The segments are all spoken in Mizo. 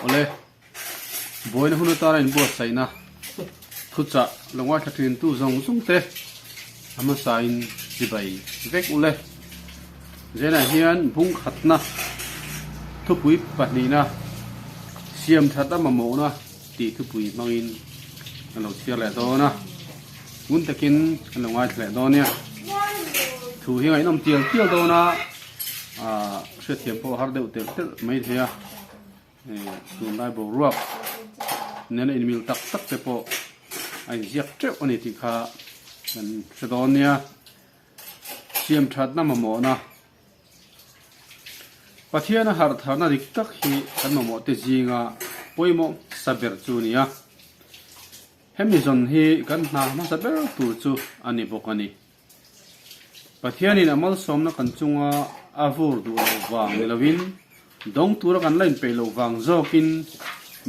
Awle, buaina hun atana inbuatsaihna thuchah lo ngaithla thin tu zawng zawng te a hmasain chibai vek ule. Zenah hian bung khatna thupui pahnihna siam that a mamawhna tih thupui hmangin a lo chhiar leh dawn a, ngun takin an lo ngaithla leh dawn nia. Thu hi ngaihnawm tial tial dawn a, aah hriatthiam pawh a har deuh telh telh mai thei a, eh tunlai boruak nena inmil tak tak te pawh a inziak teuh a ni tih kha kan hre dawn nia. Siam thatna mamawhna. Pathiana harh tharna dik tak hi kan mamawh te zinga pawimawh hmasa ber chu a ni a. Hemi zawn hi kan hna hmasa ber tur chu a ni bawk a ni. Pathianin a malsawmna kan chunga a vur duh loh vang ni loin dawng tura kan la inpeih loh vang zawkin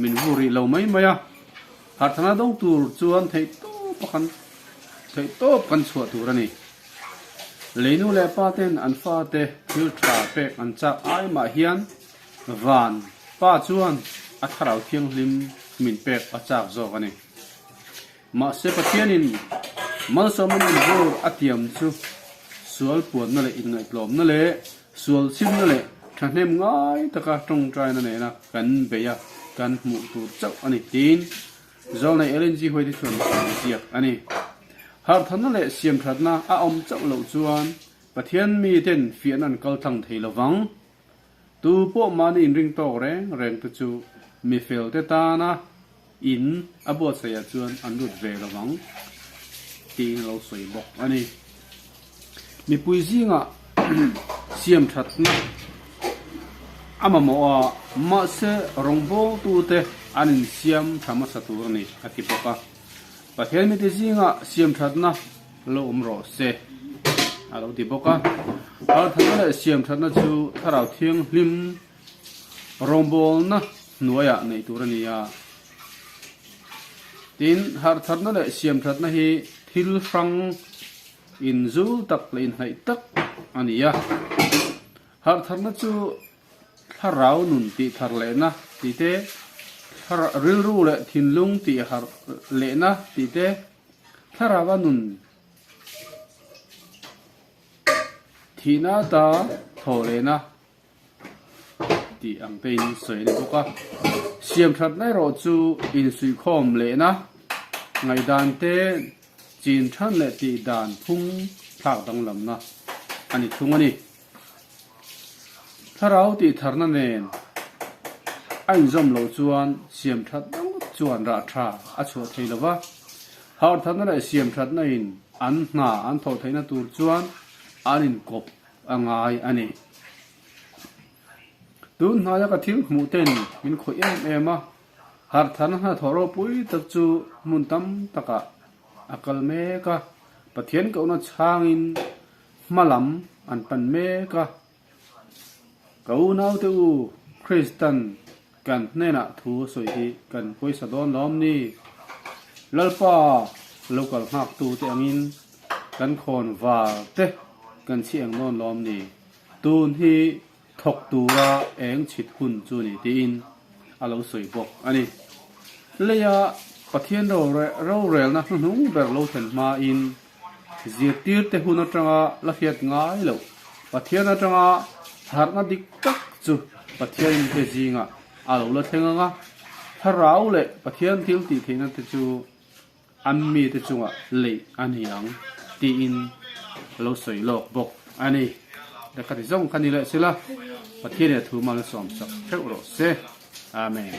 min vur rih lo mai mai a. Harh tharna dawng tur chuan theihtawp a kan theihtawp kan chhuah tur a ni. Leinu leh pa ten an fate thil tha pek an chak ai mah hian van pa chuan a thlarau thianghlim min pek a chak zawk a ni. Mahse Pathianin malsawmna min vur a tiam chu sual puanna leh inngaihtlawmna leh sual chimna leh thahnem ngai taka tawngtaina nena kan beih a kan hmuh tur chauh a ni tiin Zawlnei Ellen G. White-i chuan a ziak a ni. Harhthanna leh siamthatna a awm chauh loh chuan Pathian miten fiahna an kal tlang thei lo vang. Tu pawh mahni inring tawk reng reng te chu mi fel te tana in a buatsaihah chuan an lut ve lo vang tiin a lo sawi bawk a ni. Mipui zingah siamthatna a mamawh a, mahse rawngbawltute an insiam tha hmasa tur a ni a ti bawk a. Pathian mite zingah siamthatna lo awm rawh se a lo ti bawk a. Harthatna leh siamthatna chu Thlarau Thianghlim rawngbawlna hnuaiah neih tur a ni a. Tin, harthatna leh siamthatna hi thil hrang inzul tak leh inhnaih tak a ni a. Harthatna chu thlarau nun tih thar lehna tih te, rilru leh thinlung tih harh lehna tih te, thlarau-a nun thihna ata thaw lehna tih ang te in sawi a ni bawk a. Siam thatna erawh chu insuihkhawm lehna, ngaihdan te chin than leh tih dan phung thlak danglamna a ni thung a ni. Thlarau tih tharna nen a inzawm loh chuan siam that deuh chuan rah tha a chhuah thei lo va, harh thatna leh siam thatna in an hna an thawh theihna tur chuan an inkawp a ngai a ni. Tun hnaia ka thil hmuh ten min khawih em em a, harh tharna hnathawh ropui tak chu hmun tam takah a kal mek a, Pathian kohna chhangin hma lam an pan mek a. Ka unaute u, Kristan kan hnenah thu a sawi hi kan pawisa dawn lawm ni? Lalpa lo kal nghaktute angin kan khawn var te kan chhi eng dawn lawm ni? Tun hi thawk tura eng chhit hun chu ni tiin a lo sawi bawk a ni. Leia Pathian rorelna hnuhnung ber lo thlen hmain Zirtirte hun atanga la hriat ngai loh, Pathian atanga harhna dik tak chu Pathian mite zingah a lo la thleng ang a, Thlarau leh Pathian thil tih theihna te chu an mite chungah leih a ni ang tiin a lo sawi lawk bawk a ni. Lehkha ti zawng kha ni leh sila, Pathianin a thu mal sawmsak theuh rawh se. Amen.